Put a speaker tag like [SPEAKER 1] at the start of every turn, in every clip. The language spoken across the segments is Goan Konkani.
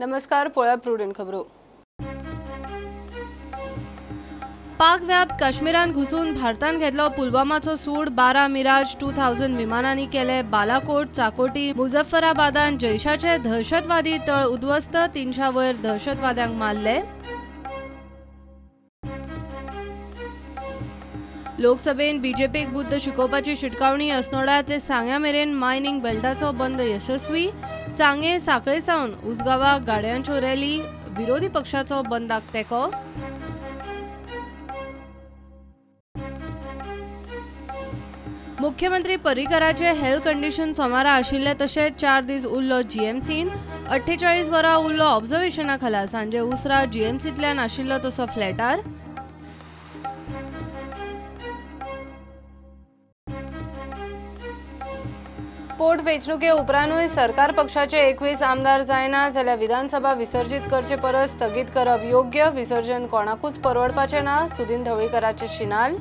[SPEAKER 1] नमस्कार, पळया प्रुडंट खबरो. पाक व्याप्त काश्मीरांत घुसून भारतान घेतलो पुलवामाचो सूड. 12 मिराज 2000 विमानांनी केले बालाकोट, चाकोटी, मुझफ्फराबादान जैशाचे दहशतवादी तळ उद्ध्वस्त. 300 वयर दहशतवाद्यांक मारले. लोकसभेन बीजेपीक बुद्द शिकोवपाची शिटकावणी. अस्नोडा ते सांग्या मेरेन मायनिंग बेल्टाचो बंद यशस्वी. सांगे साखळे सावन उसगांवाक गाडयांच्यो रॅली. विरोधी पक्षाचो बंदाक तेंको. मुख्यमंत्री पर्रीकराचे हेल्थ कंडिशन सोमारा आशिल्ले तशें 4 दीस उरलो जीएमसीन. 48 वरां उरलो ऑब्जर्वेशना खाला. सांजे उसरा जीएमसींतल्यान आशिल्लो तसो फ्लॅटार. पोट वेंचणुके उपरांतूय सरकार पक्षाचे 21 आमदार जायना जाल्यार विधानसभा विसर्जीत करचे परस स्थगीत करप योग्य. विसर्जन कोणाकूच परवडपाचें ना, सुदिन ढवळीकराचे शिनाल.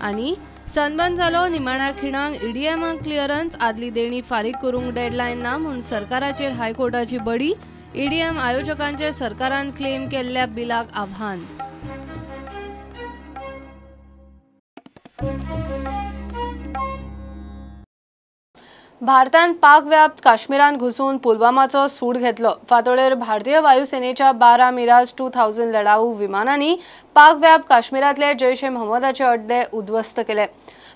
[SPEAKER 1] आनी सनबर्न जालो. निमाण्या खिणाक ईडीएमाक क्लियरन्स. आदली देणी फारीक करूंक डेडलायन ना म्हूण सरकाराचेर हायकोर्टाची बडी. ईडीएम आयोजकांचे सरकारान क्लेम केल्ल्या बिलाक आव्हान. भारतान पाक व्याप्त काश्मीरांत घुसून पुलवामाचो सूड घेतलो. फांतोडेर भारतीय वायुसेनेच्या 12 मिराज 2000 लढाऊ विमानांनी पाक व्याप्त काश्मीरांतले जैश ए मोहम्मदाचे अड्डे उद्ध्वस्त केले.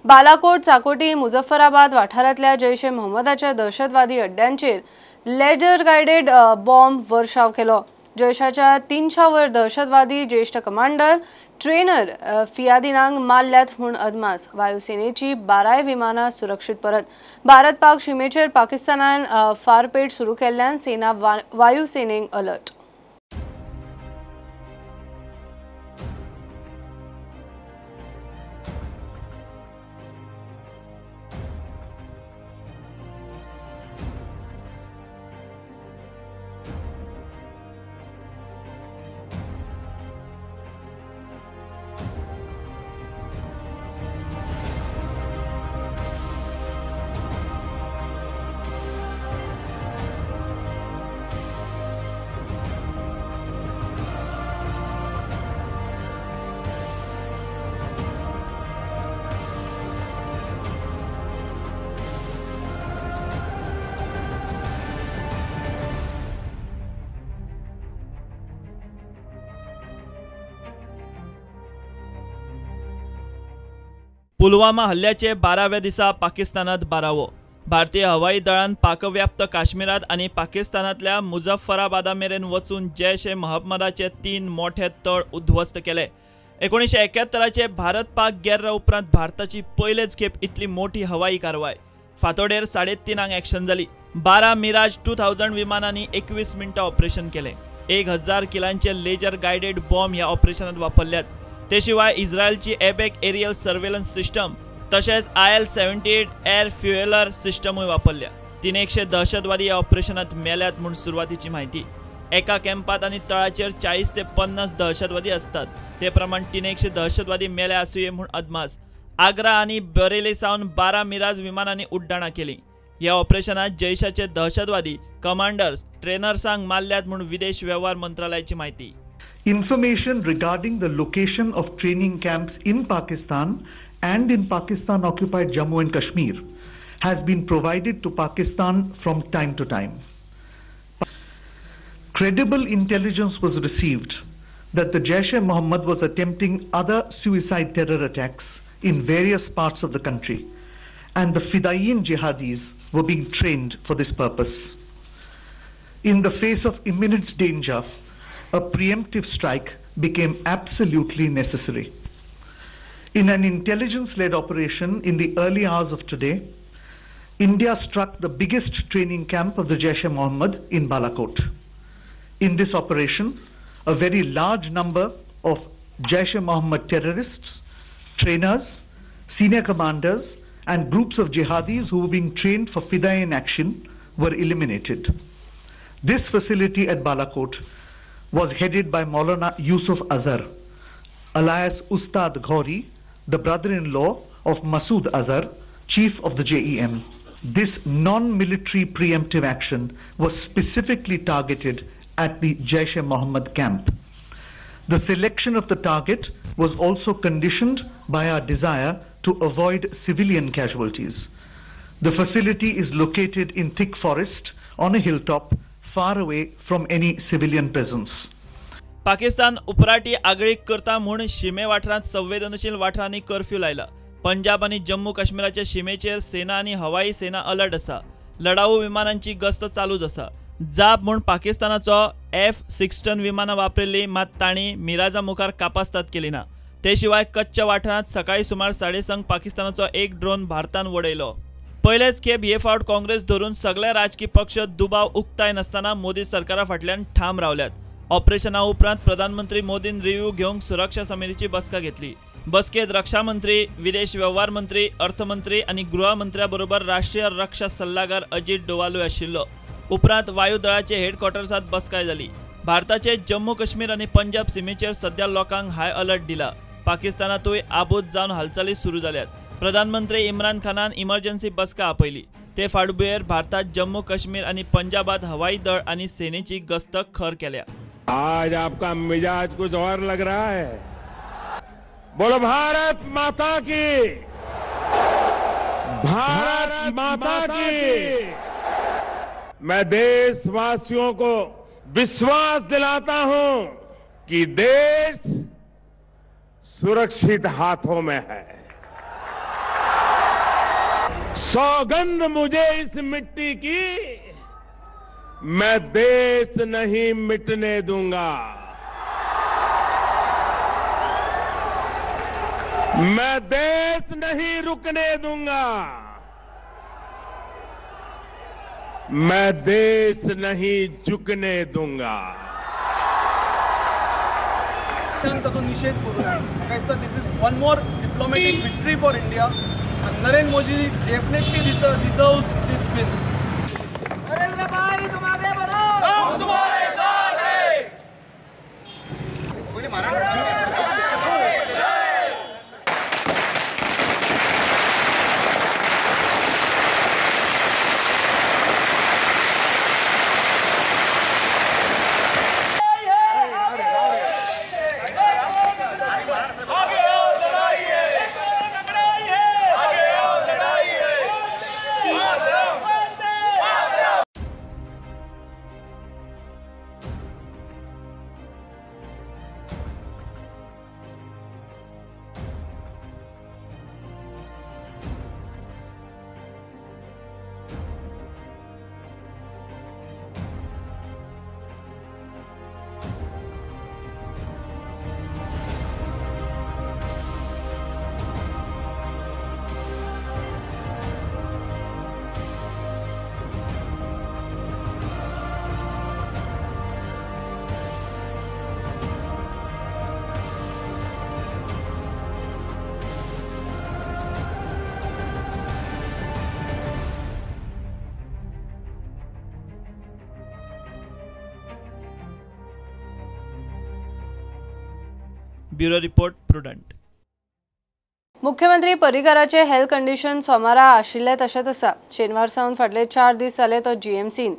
[SPEAKER 1] बालाकोट, चाकोटी, मुझफ्फराबाद वाठारांतल्या जैश ए मोहम्मदाच्या दहशतवादी अड्ड्यांचेर लेजर गायडेड बॉम्ब वर्षाव केलो. जैशाच्या 300 वयर दहशतवादी ज्येष्ठ कमांडर, ट्रेनर फियादिनांक मारल्यात म्हूण अदमास. वायुसेनेची 12 विमानां सुरक्षीत परत. भारत पाक शिमेचेर पाकिस्तानान फारपेट सुरू केल्ल्यान सेना वायुसेनेक अलर्ट.
[SPEAKER 2] पुलवामा हल्ल्याचे 12व्या दिसा पाकिस्तानात 12वो. भारतीय हवाई दळान पाकव्याप्त काश्मीरात आनी पाकिस्तानांतल्या मुझफ्फराबादा मेरेन वचून जैश ए मोहम्मदाचे 3 मोठे तळ उद्ध्वस्त केले. 1971 भारत पाक गेर्रा उपरांत भारताची पयलेच खेप इतली मोठी हवाई कारवाय. फांतोडेर 3:30 एक्शन जाली. 12 मिराज 2000 विमानांनी 21 मिनटां ऑपरेशन केलें. 1000 किलांचे लेजर गायडेड बॉम्ब ह्या ऑपरेशनात वापरल्यात. ते शिवाय इस्रायलची एबॅक एरियल सर्वेलन्स सिस्टम तशेंच IL-78 air फ्युएलर सिस्टमूय वापरल्या. 300 दहशतवादी ह्या ऑपरेशनात मेल्यात म्हूण सुरवातीची म्हायती. एका कॅम्पात आनी तळाचेर 40 ते 50 दहशतवादी असतात. ते प्रमाण 300 दहशतवादी मेल्या आसुये म्हूण अदमास. आग्रा आनी बरेली सावन 12 मिराज विमानांनी उड्डाणां केली. ह्या ऑपरेशनात जैशाचे दहशतवादी, कमांडर्स, ट्रेनर्सांक मारल्यात म्हूण विदेश वेव्हार मंत्रालयाची म्हायती.
[SPEAKER 3] Information regarding the location of training camps in Pakistan and in Pakistan occupied Jammu and Kashmir has been provided to Pakistan from time to time. Credible intelligence was received that the Jaish-e-Mohammed was attempting other suicide terror attacks in various parts of the country, and the Fidayeen jihadis were being trained for this purpose. In the face of imminent danger, a preemptive strike became absolutely necessary. In an intelligence-led operation in the early hours of today, India struck the biggest training camp of the Jaish-e-Mohammed in Balakot. In this operation, a very large number of Jaish-e-Mohammed terrorists, trainers, senior commanders, and groups of jihadis who were being trained for Fidayeen action were eliminated. This facility at Balakot was headed by Maulana Yusuf Azhar, alias Ustad Ghauri, the brother-in-law of Masood Azhar, chief of the JEM. This non-military preemptive action was specifically targeted at the Jaish-e-Mohammed camp. The selection of the target was also conditioned by our desire to avoid civilian casualties. The facility is located in thick forest on a hilltop far away from any civilian presence.
[SPEAKER 2] Pakistan उपराटी आगळीक करता म्हूण शिमे वाठारांत संवेदनशील वाठारांनी कर्फ्यू लायला. पंजाब आनी जम्मू काश्मीराच्या शिमेचेर सेना आनी हवाई सेना अलर्ट आसा. लढाऊ विमानांची गस्त चालूच आसा. जाप म्हूण पाकिस्तानाचो F-16 विमानां वापरिल्ली, मात तांणी मिराजा मुखार कापास्तात केली ना. ते शिवाय कच्छ वाठारांत सकाळी सुमार 6:30 पाकिस्तानाचो एक ड्रोन भारतान वडयलो. पयलेच खेप हे फावट काँग्रेस धरून सगळे राजकी पक्ष दुबाव उक्ताय नासतना मोदी सरकारा फाटल्यान ठाम रावल्यात. ऑपरेशना उपरांत प्रधानमंत्री मोदीन रिव्ह्यू घेवंक सुरक्षा समितीची बसका घेतली. बसकेत रक्षा मंत्री, विदेश वेव्हार मंत्री, अर्थमंत्री आनी गृहमंत्र्या बरोबर राष्ट्रीय रक्षा सल्लागार अजीत डोवालूय आशिल्लो. उपरांत वायुदळाचे हेडक्वॉर्टर्सात बसकाय जाली. भारताचे जम्मू काश्मीर आनी पंजाब सीमेचेर सध्या लोकांक हाय अलर्ट दिला. पाकिस्तानातूय आबूज जावन हालचाली सुरू जाल्यात. प्रधानमंत्री इम्रान खानान इमर्जन्सी बसका आपयली. ते फाटभुंयेर भारतात जम्मू काश्मीर आनी पंजाबात हवाई दळ आनी सेनेची गस्त खर केल्या.
[SPEAKER 4] आज आपका मिजाज कुछ और लग रहा है. बोलो भारत माता की, भारत माता की. मैं देशवासियों को विश्वास दिलाता हूं कि देश सुरक्षित हाथों में है. सौगंध मुझे इस मिट्टी की, मैं देश नहीं मिटने दूंगा. मैं देश नहीं रुकने दूंगा. मैं देश नहीं झुकने दूंगा.
[SPEAKER 5] निषेध करूया. This is one more diplomatic victory for India. Narendra Modi definitely deserves this win.
[SPEAKER 6] Narendra भाई तुम आगे बढ़ो, हम तुम्हारे साथ हैं.
[SPEAKER 2] Bureau report, Prudent.
[SPEAKER 1] मुख्यमंत्री पर्रीकाराचे हेल्थ कंडिशन सोमारा आशिल्लें तशेंच आसा. शेनवार सावन फाटले 4 दीस जाले तो जीएमसीन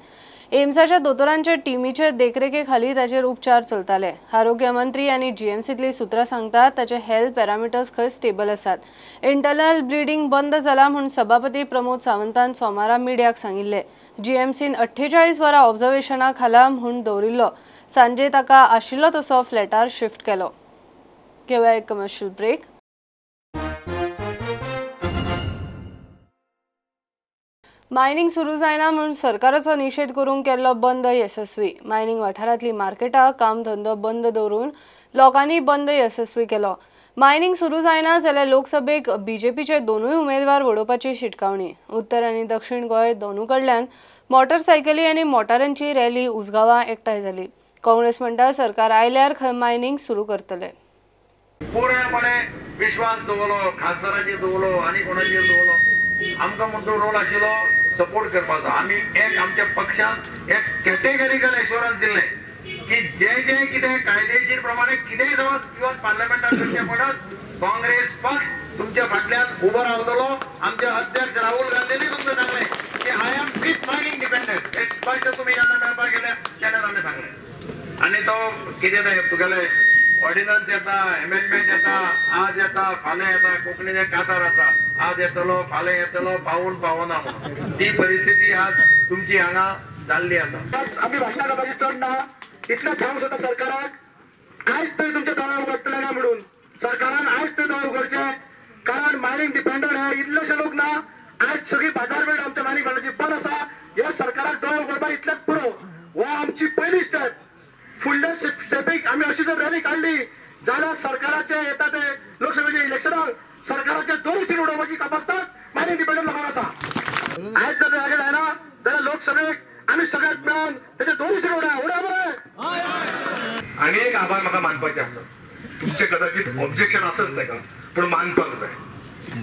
[SPEAKER 1] एम्साच्या दोतोरांच्या टिमीचे देखरेखे खाली ताचेर उपचार चलताले. आरोग्य मंत्री आनी जीएमसींतली सूत्रां सांगतात ताचे हेल्थ पॅरामिटर्स खंय स्टेबल आसात. इंटरनल ब्लिडींग बंद जाला म्हूण सभापती प्रमोद सावंतान सोमारा मिडियाक सांगिल्लें. जीएमसीन 48 वरां ऑब्जर्वेशना खाला म्हूण दवरिल्लो. सांजे ताका आशिल्लो तसो फ्लॅटार शिफ्ट केलो. घेवया एक कमर्शियल ब्रेक. मायनिंग सुरू जायना म्हूण सरकाराचो निशेध करूंक केल्लो बंद येसस्वी. मायनिंग वाठारांतली मार्केटां काम धंदो बंद दवरून लोकांनी बंद येसस्वी केलो. मायनिंग सुरू जायना जाल्यार लोकसभेक बीजेपीचे दोनूय उमेदवार वडोवपाची शिटकावणी. उत्तर आनी दक्षिण गोंय दोनूय कडल्यान मोटरसायकली आनी मोटारांची रॅली उजगांवां एकठांय जाली. काँग्रेस म्हणटा सरकार आयल्यार खंय मायनिंग सुरू करतले.
[SPEAKER 7] पूर्णपणे विश्वास दवरलो, खासदाराचेर दवरलो आनी कोणाचेर दवरलो. आमकां म्हणटो रोल आशिल्लो सपोर्ट करपाचो. आमी एक आमच्या पक्षान एक कॅटेगरिकल एश्योरन्स दिल्लें की जे जे कितें कायदेशीर प्रमाणे कितेंय समज इवन पार्लमेंटान करचें पडत काँग्रेस पक्ष तुमच्या फाटल्यान उबो रावतलो. आमचे अध्यक्ष राहुल गांधींनी तुमकां सांगलें की I am with mining dependent, हे स्पश्ट तुमी जेन्ना मेळपाक गेले तेन्ना ताणें सांगलें. आनी तो कितें तें तुगेलें ऑर्डिनन्स येता, एमेंडमेंट येता, आज येता फाल्यां येता, कोंकणीन एक कातार आसा, आज येतलो फाल्यां येतलो पावून पावना म्हणून. ती परिस्थिती आज तुमची हांगा जाल्ली आसा.
[SPEAKER 8] आमी भाशणां करपाची चड ना, इतलें सांगूंक सोदता सरकाराक, आयज तरी तुमच्या दोळे उगडटले ना म्हणून. सरकारान आयज तरी दोळे उगडचे, कारण मायनिंग डिपेंडंट हे इतलेशे लोक ना. आयज सगळी बाजारपेठ आमच्या मायनिंग डिपेंडंटाची बंद आसा. हे सरकाराक दोळे उगडपाक इतलेंच पुरो. हो आमची पयली स्टेप. फुडल्या स्टेपीक आमी अशी जर रॅली काडली जाल्यार सरकाराचे येता ते लोकसभेच्या इलेक्शनाक सरकाराचे दोन सीट उडोवपाची कपासतात मायनिंग डिपेंडंट लोकांक आसा. आयज जर जागे जायना जाल्यार लोकसभेक आमी सगळ्यात मेळून तेचे दोन सीट उडया उडया बरें.
[SPEAKER 7] आनी एक आभार म्हाका मानपाचें आसा, तुमचें कदाचित ऑब्जेक्शन आसच ताका, पूण मानपाक जाय.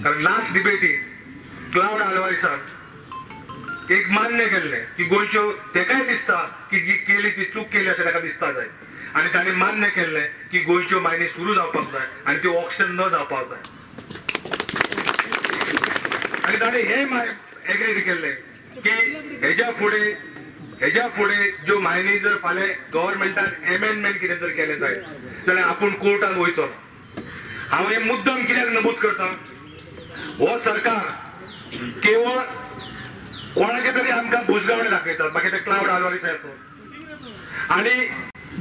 [SPEAKER 7] कारण लास्ट डिबेटीक क्लावड आल्वारीसान एक मान्य केल्लें की गोंयच्यो तेकाय दिसता की जी केली ती चूक केली अशें ताका दिसता जाय, आनी ताणें मान्य केल्लें की गोंयच्यो मायनी सुरू जावपाक जाय आनी त्यो ऑक्शन न जावपाक जाय. आनी ताणें हें एग्री केल्लें की हेज्या फुडें ज्यो मायनी जर फाल्यां गव्हर्मेंटान एमेंडमेंट कितें जर केलें जायत जाल्यार आपूण कोर्टान वयचो ना. हांव हें मुद्दम कित्याक नमूद करता, हो सरकार केवळ कोणाचे तरी आमकां बुजगावणे दाखयतात, मागीर ते क्लावड आल्वारीस आसत आनी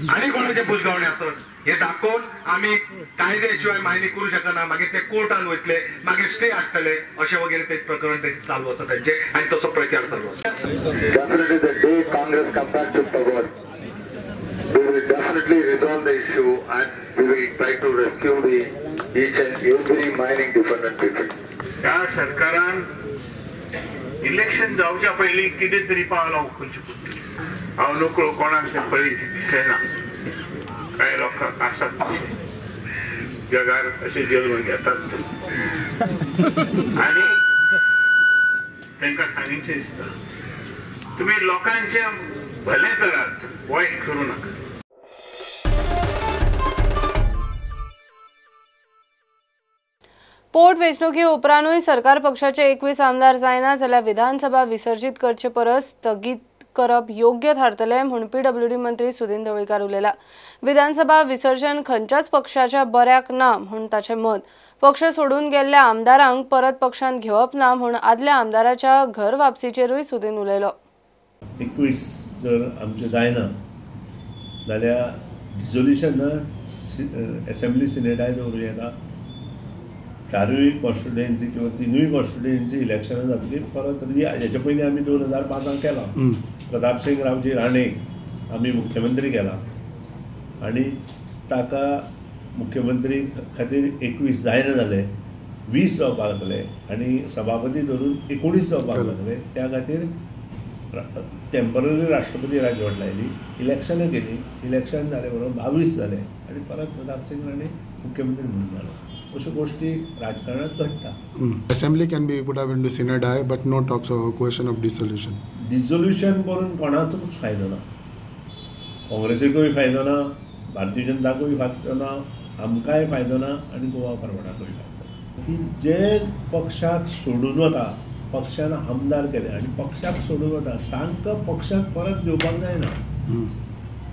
[SPEAKER 7] आनी कोणाचे बुजगावणे आसत, हे दाखोवन आमी कायद्या शिवाय मायनी करूं शकना, मागीर ते कोर्टान वयतले, मागीर स्टे हाडटले, अशें वगैरे ते प्रकरण तें चालू आसा तेंचें आनी तसो प्रचार चालू आसा.
[SPEAKER 9] Definitely the day Congress comes back to power, we will definitely resolve the issue and we will try to rescue the each and every mining dependent people.
[SPEAKER 10] ह्या सरकारान इलेक्शन जावच्या पयलीं कितें तरी पावलां उखलचीं पडटलीं. हांव नकळो कोणाक तें पयलीं दिसलें ना, कांय लोकांक आसात जगार अशें जल्म घेतात आनी तांकां सांगचें दिसता तुमी लोकांचें भलें करात, वायट करूं नाका.
[SPEAKER 1] पोट वेंचणुके उपरांतूय सरकार पक्षाचे 21 आमदार जायना जाल्यार विधानसभा विसर्जीत करचे परस स्थगीत करप योग्य थारतलें म्हूण पीडब्ल्यूडी मंत्री सुदिन ढवळीकार उलयला. विधानसभा विसर्जन खंयच्याच पक्षाच्या बऱ्याक ना म्हूण ताचें मत. पक्ष सोडून गेल्ल्या आमदारांक परत पक्षांत घेवप ना म्हूण आदल्या आमदाराच्या घर वापसीचेरूय सुदिन उलयलो.
[SPEAKER 11] 21 जर आमचें जायना जाल्यार डिजोल्युशन एसेंब्ली सिनेटाय दवरूं येता, चारूय कॉन्स्टिट्युएन्सी किंवा तिनूय कॉन्स्टिट्युएन्सी इलेक्शनां जातली परत. हेच्या पयलीं आमी 2005 केला, प्रतापसिंग रावजी राणे आमी मुख्यमंत्री केला आनी ताका मुख्यमंत्री खातीर 21 जायना जाले, 20 जावपाक लागले आनी सभापती धरून 19 जावपाक लागले. त्या खातीर टेंपररी राष्ट्रपती राजवट लायली, इलेक्शनां केली, इलेक्शन जाले बरोबर 22 जाले आनी परत प्रतापसिंग राणे मुख्यमंत्री म्हणून जालो. अश्यो गोष्टी राजकारणात घडटा.
[SPEAKER 12] Assembly can be put up into sine die, but no talks of question of dissolution.
[SPEAKER 11] Dissolution करून कोणाचोच फायदो ना, काँग्रेसीकूय फायदो ना, भारतीय जनताकूय फायदो ना, आमकांय फायदो ना आनी गोवा फॉरवर्डाकूय फायदो ना. की जे पक्षाक सोडून वता, पक्षान आमदार केले आनी पक्षाक सोडून वता तांकां पक्षाक परत घेवपाक जायना,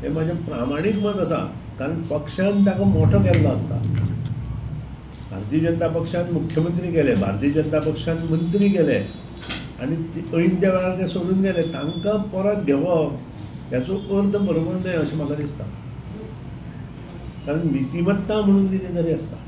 [SPEAKER 11] हें म्हाजें प्रामाणीक मत आसा. कारण पक्षान ताका मोठो केल्लो आसता. भारतीय जनता पक्षान मुख्यमंत्री केले, भारतीय जनता पक्षान मंत्री केले आनी ऐन त्या वेळार ते सोडून गेले, तांकां परत घेवप हेचो अर्थ बरोबर न्हय अशें म्हाका दिसता. कारण नितिमत्ता म्हणून कितें तरी आसता.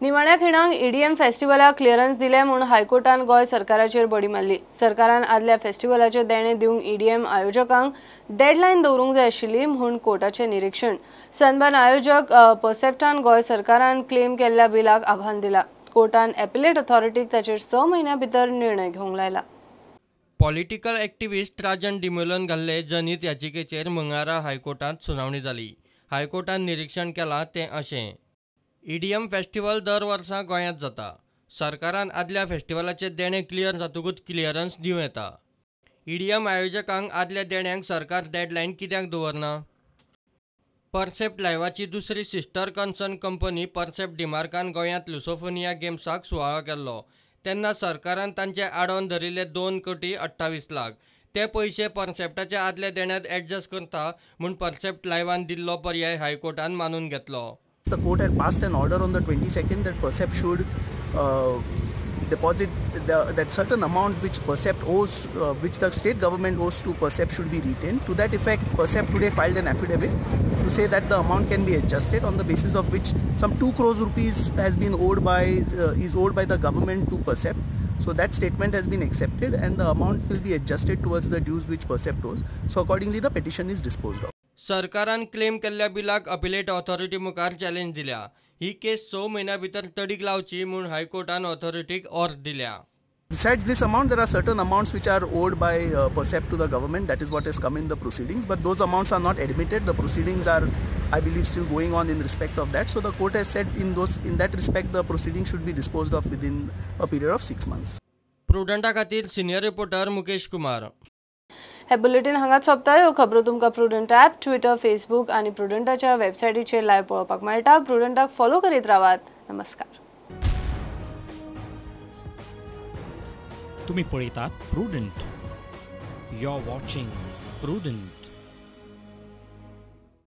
[SPEAKER 1] निमाण्या खिणाक ईडीएम फेस्टिवलाक क्लियरन्स दिलें म्हूण हायकोर्टान गोंय सरकाराचेर बडी मारली. सरकारान आदल्या फेस्टिवलाचें देणें दिवंक ईडीएम आयोजकांक डेडलायन दवरूंक जाय आशिल्ली म्हूण कोर्टाचें निरिक्षण. सनबर्न आयोजक परसेप्टान गोंय सरकारान क्लेम केल्ल्या बिलाक आव्हान दिलां. कोर्टान एपिलेट अथॉरिटीक ताचेर 6 म्हयन्यां भितर निर्णय घेवंक लायला.
[SPEAKER 13] पॉलिटिकल एक्टिविस्ट राजन डिमेलोन घाल्ले जनहित याचिकेचेर मंगळारा हायकोर्टांत सुनावणी जाली. हायकोर्टान निरिक्षण केलां तें अशें: ईडीएम फेस्टिवल दर वर्सा गोंयांत जाता. सरकारान आदल्या फेस्टिवलाचें देणें क्लियर जातकूच क्लियरन्स दिवं येता. ईडीएम आयोजकांक आदल्या देण्यांक सरकार डेडलायन कित्याक दवरना? परसेप्ट लायव्हाची दुसरी सिस्टर कन्सर्न कंपनी परसेप्ट डिमार्कान गोंयांत लुसोफोनिया गेम्साक सुवाळो केल्लो तेन्ना सरकारान तांचे आडोवन धरिल्ले 2,28,00,000 ते पयशे परसेप्टाच्या आदल्या देण्यात ॲडजस्ट करता म्हूण परसेप्ट लायव्हान दिल्लो पर्याय हायकोर्टान मानून घेतलो.
[SPEAKER 14] The court had passed an order on the 22nd that Percept should deposit that certain amount which Percept owes, which the state government owes to Percept should be retained. To that effect, Percept today filed an affidavit to say that the amount can be adjusted, on the basis of which some 2 crores rupees has been owed by is owed by the government to Percept. So that statement has been accepted and the amount will be adjusted towards the dues which Percept owes. So accordingly, the petition is disposed of.
[SPEAKER 13] सरकारान क्लेम केल्ल्या बिलाक अपिलेट ऑथॉरिटी मुखार चॅलेंज दिल्या. ही केस 6 म्हयन्या भितर तडीक लावची म्हूण हायकोर्टान ऑथॉरिटीक ऑर्द दिल्या.
[SPEAKER 14] Besides this amount, there are certain amounts which are owed by Percept to the government. That is what has come in the proceedings. But those amounts are not admitted. The proceedings are, I believe, still going on in respect of that. So the court has said in that respect, the proceedings should be disposed of within a period of 6 months.
[SPEAKER 13] प्रुडंटा खातीर सिनियर रिपोर्टर मुकेश कुमार.
[SPEAKER 1] हे बुलेटिन हांगाच सोंपता. ह्यो खबरो तुमकां प्रुडंट ॲप, ट्विटर, फेसबूक आनी प्रुडंटाच्या वेबसायटीचेर लायव्ह पळोवपाक मेळटा. प्रुडंटाक फॉलो करीत रावात. नमस्कार.
[SPEAKER 15] तुम्ही पळयतात Prudent. You are watching Prudent.